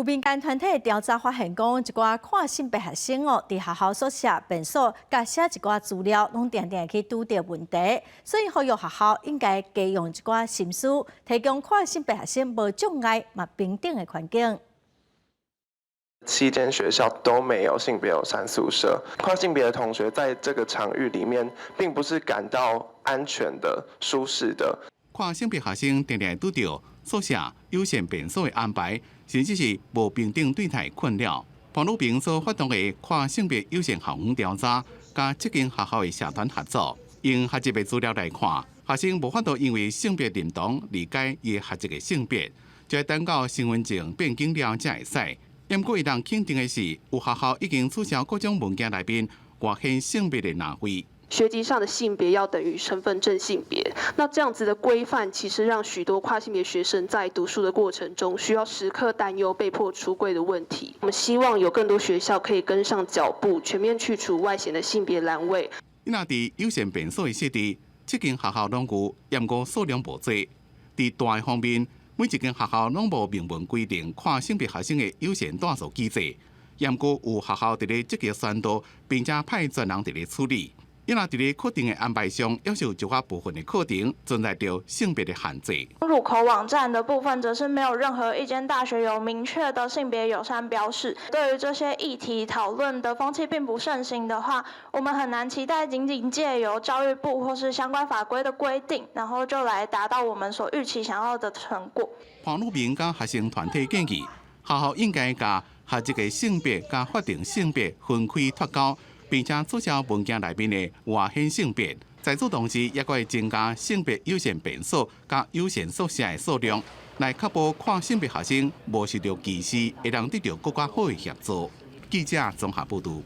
有民間團體調查發現，講一寡跨性別學生哦，佇學校宿舍、便所，佮寫一寡資料，攏定定去拄著問題，所以呼籲學校應該加用一寡心思，提供跨性別學生無障礙嘛平等的環境。 七間學校都沒有性別友善宿舍，跨性別的同學在這個場域裡面，並不是感到安全的、舒適的。跨性別學生定定拄著宿舍友善便所的安排，甚至是無平等對待困擾。潘汝平所發動的跨性別友善校園調查，佮七間學校的社團合作，用學籍的資料來看，學生無法度因為性別認同而改伊學籍的性別，就愛等到身份證變更了才會使。毋過，會當肯定的是，有學校已經取消各種文件內面外顯性別的欄位。學籍上的性別要等於身份證性別，那這樣子的規範，其實讓許多跨性別學生在讀書的過程中，需要時刻擔憂被迫出櫃的問題。我們希望有更多學校可以跟上腳步，全面去除外顯的性別欄位。若佇友善便所的設置，七間學校攏有，毋過數量無濟。佇大方面，每一間學校攏無明文規定跨性別學生的友善住宿機制，毋過有學校佇咧積極宣導，並且派專人佇咧處理。因為佇咧課程的安排上，猶是有一寡部分的課程存在著性別的限制。入口網站的部分，則是沒有任何一間大學有明確的性別友善標示。對於這些議題討論的風氣並不盛行的話，我們很難期待僅僅借由教育部或是相關法規的規定，然後就來達到我們所預期想要的成果。潘汝明佮學生團體建議，學校應該共學籍的性別佮法定性別分開脫鈎，並且取消文件內面的外顯性別。在此同時，也閣會增加性別友善便所佮友善宿舍的數量，來確保跨性別學生無受著歧視，會當得著閣較好的協助。記者綜合報導。